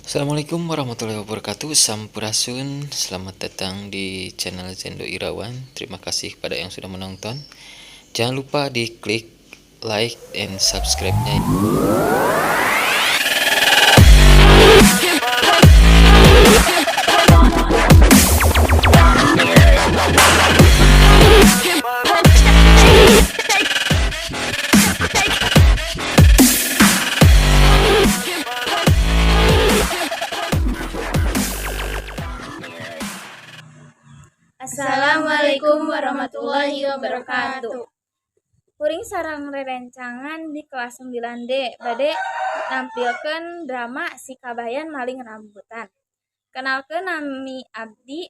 Assalamualaikum warahmatullahi wabarakatuh. Sampurasun. Selamat datang di channel Zendo Irawan. Terima kasih kepada yang sudah menonton. Jangan lupa diklik like and subscribe-nya. Assalamualaikum warahmatullahi wabarakatuh. Kuring sareng rerencangan di kelas 9D bade nampilkeun drama Si Kabayan Maling Rambutan. Kenalkeun, nami abdi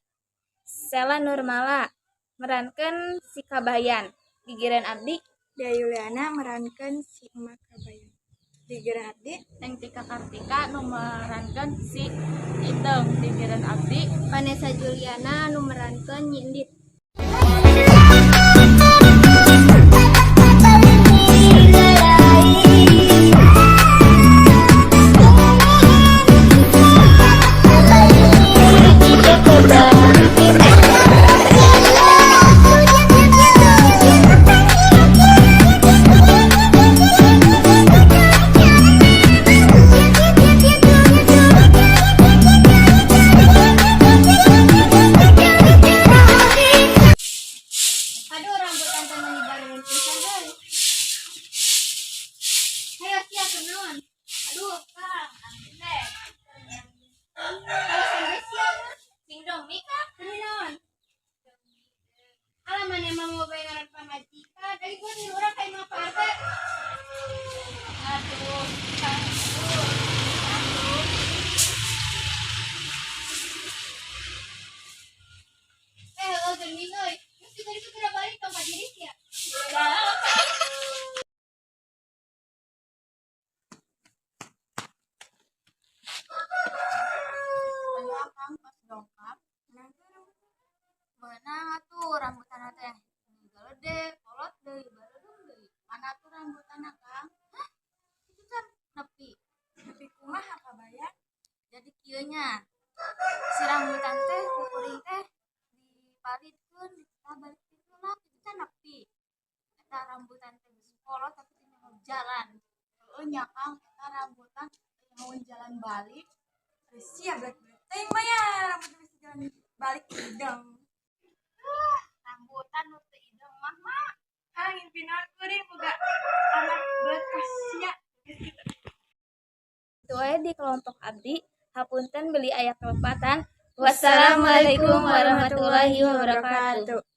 Sela Nurmala, merankeun si Kabayan. Gigireun abdi Dia Yuliana, merankan si Emak Kabayan. Gigireun abdi Neng Tika Kartika, nu merankeun si Iteung. Gigireun abdi Vanessa Juliana, nu merankeun Nyi Endit. Aduh, rambutan teh meuni bareun pisan euy. Hayo sia, kunaon? Aduh, Kang, ampun deh. Kalau sampai sia mah Sing demi, Kang. Demi naon? Alah, maneh mah mau bayaran pamajikan. Dari gua nih urang ka imah Pak RT. Aduh, Kang. Aduh. Aduh. Eh, heueuh geuning euy. Geus juga itu udah balik tong ka diri sia. Ya. Aduh, Akang pas dongkap. Meunang atuh rambutan teh. Gede, kolot deui, bareudung deui. Mana tuh rambutan, Kang? Hah? Itu kan nepi. Tapi kumaha, Kabayan? Jadi kieu nya. Si rambutan teh ku kuring teh diparitkeun, dititah balik ti heula kitu can nepi. Eta rambutan teh geus kolot tapi teu nyaho jalan. Heueuh nya, Kang, eta rambutan mau jalan balik. Terus sia black black. Teuing mah ya rambutan bisa jalan balik hidung. Rambutan nu teu hidung mah mah. Ah, ngimpi naon kuring boga anak belet ka sia. Itu wae di kelompok abdi. Hapunten bilih aya kalepatan. Wassalamualaikum warahmatullahi wabarakatuh.